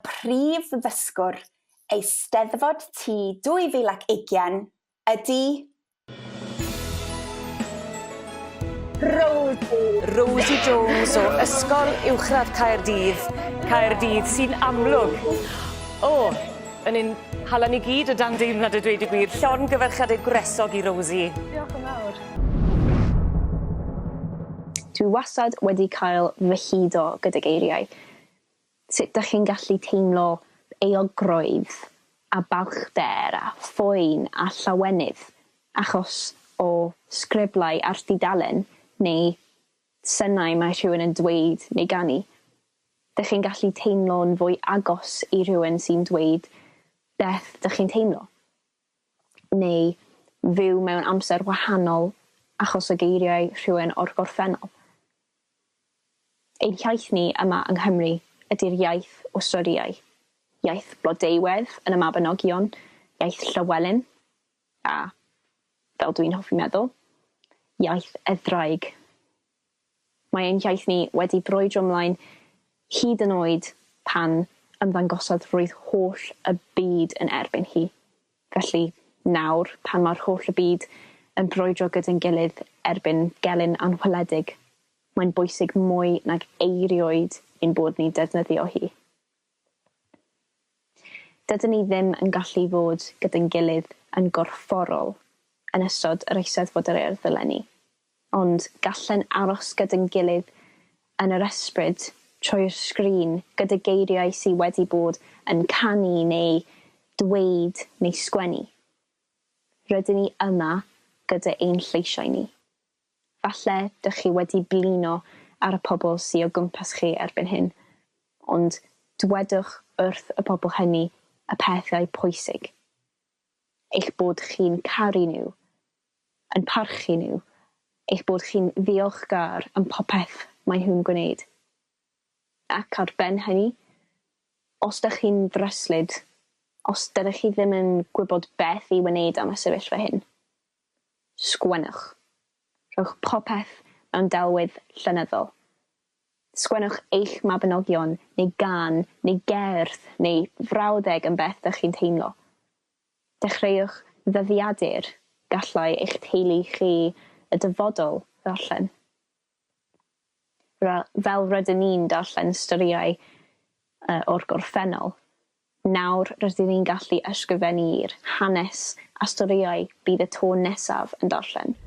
prif ddysgwr Eisteddfod T 2020 ydy Rosie! Rosie Jones o Ysgol Uwchradd Caerdydd, Caerdydd, sy'n amlwg, o, yn ein hala ni gyd o dan deimlad a dweud y gwir. Llongyfarchiadau gwresog i Rosie. Diolch yn fawr. Dwi wastad wedi cael fy hudo gyda geiriau. Sut dych chi'n gallu teimlo euogrwydd a balchder a phoen a llawenydd achos o sgriblau ar dudalen neu synau mae rhywun yn dweud neu ganu. Dych chi'n gallu teimlo'n fwy agos i rhywun sy'n dweud beth dych chi'n teimlo. Neu fyw mewn amser wahanol achos o geiriau rhywun o'r gorffennol. Ein hiaith ni yma yng Nghymru ydy'r iaith o storïau. Iaith Blodeuwedd yn y Mabinogion, iaith Llywelyn, a, fel dwi'n hoffi meddwl, iaith y ddraig. Mae ein hiaith ni wedi brwydro ymlaen hyd yn oed pan ymddangosodd roedd holl y byd yn erbyn hi. Felly, nawr, pan mae'r holl y byd yn brwydro gyda'n gilydd erbyn gelyn anweledig, mae'n bwysig mwy nag eirioed ein bod ni'n defnyddio hi. Dydyn ni ddim yn gallu fod gyda'n gilydd yn gorfforol yn ystod yr Eisteddfod yr Urdd eleni, ond gallen aros gyda'n gilydd yn yr ysbryd trwy'r sgrin gyda geiriau sy wedi bod yn canu neu dweud neu sgwennu. Rydyn ni yma gyda ein lleisiau ni. Falle dych chi wedi blino ar y pobl sy o gwmpas chi erbyn hyn, ond dwedwch wrth y pobl hynny y pethau pwysig. Eich bod chi'n caru nhw, yn parchu nhw, eich bod chi'n ddiolchgar am popeth maen nhw'n gwneud. Ac ar ben hynny, os dych chi'n ddryslyd, os dydych chi ddim yn gwybod beth i wneud am y sefyllfa hyn, Sgwennwch. Rhowch popeth mewn delwedd llenyddol. Sgwennwch eich mabinogion neu gân neu gerdd neu frawddeg am beth dych chi'n teimlo. Dechreuwch ddyddiadur gallai eich teulu chi y dyfodol ddarllen. Fel rydyn ni'n darllen storïau o'r gorffennol, nawr rydyn ni'n gallu ysgrifennu'r hanes a storïau bydd y to nesaf yn darllen.